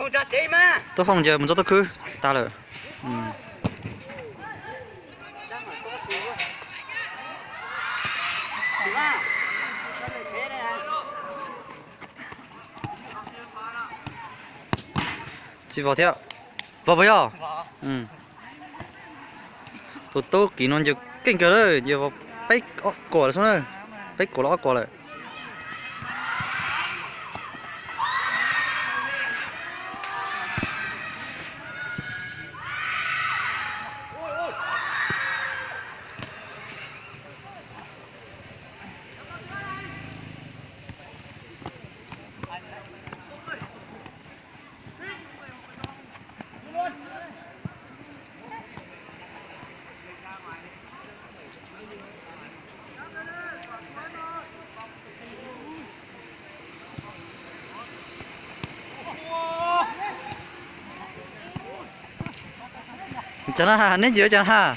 Tub Hoob ces mus ntxov tub khwb tag lawm. Tsis vov thiab. Vov puas yog? Tus tub Kim no ncaws keej kawg lawm, ncaws vov peb kuam lawm xwb na. Peb kuam los ob kuam lawm. Cas na, neb ncig cas na?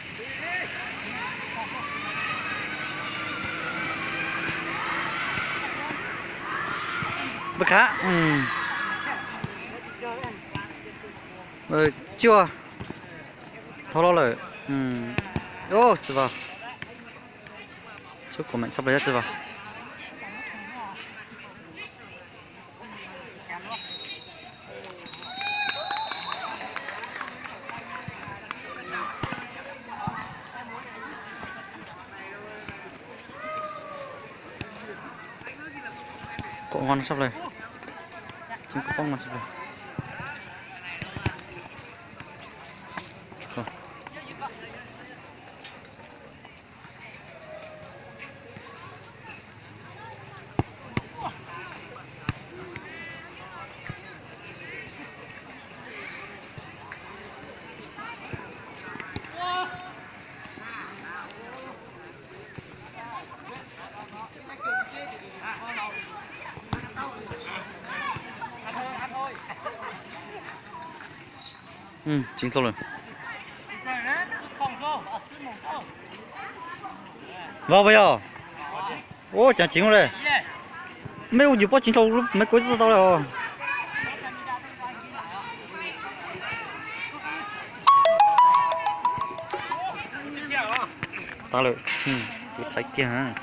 Pab khav. Cuaj. Thau loj lawm. Tsis vag. Xub kuv meem txhaj plaws tsis vag. Kuam nqo no sab plaws. Kuam poob nqo sab plaws. Tsis tau lawm. Vau puas yog? Ua cas tsis ua le. Meb ua yus pob tsis tau, meb kuv tsis tau le os. Tas lawm, kuv thaiv kiag.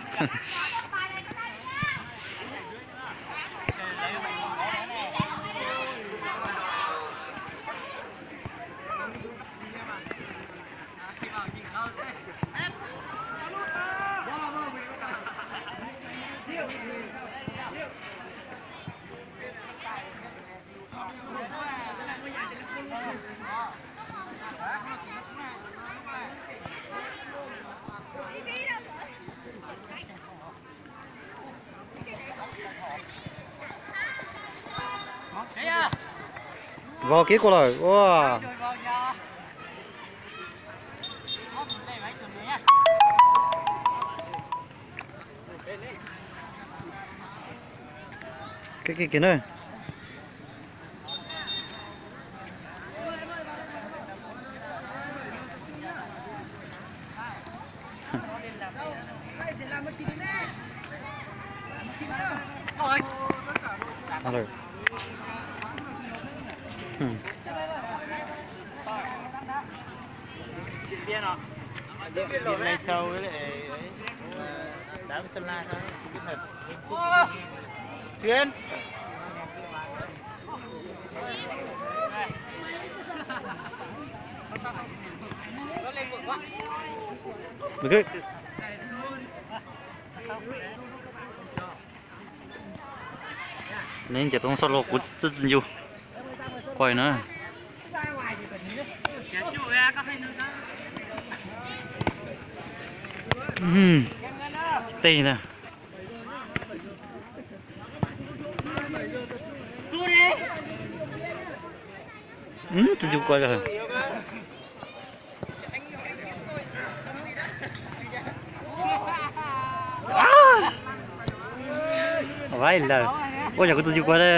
Vau kiag kuv lawm ua. Kiag kiag na. Neb ncaim tau xoj los kuv txwj txwj ncu. Quaj na. Tej ntag. Txwj ncu quaj zog. Vaib lawm. Ua yam kuv txwj ncu quaj li.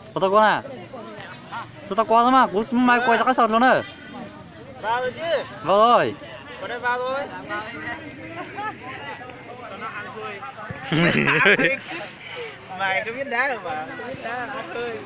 Puas tau quaj na? Tsis tau quaj mas kuv muab mai quaj rov qab xaus dlua na. Vau lawm. Mày có biết đá không mà? Không biết đá hơi.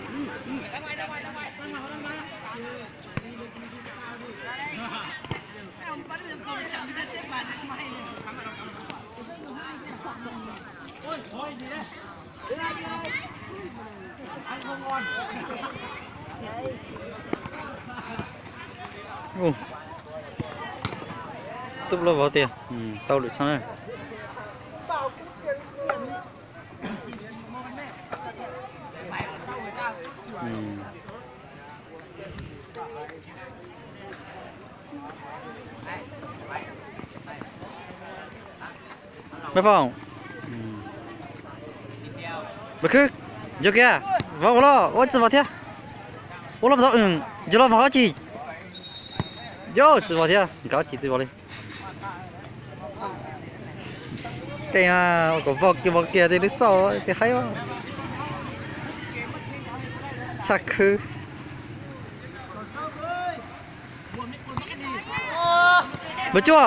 Tub loj vauv tiag, tau lwm txheej na. Npawg Foom, Npawg Khwb, nco kiag, vov ua los, ua tsis vov thiab. Ua los tau, nco los vov ob cig. Yo, tsis vov thiab, nkawd ob cig tsis vov li. Keej, ua kom vov kiag vov kiag tej lub xauj tej haib. Tshaj khwb. Npawg Cuaj,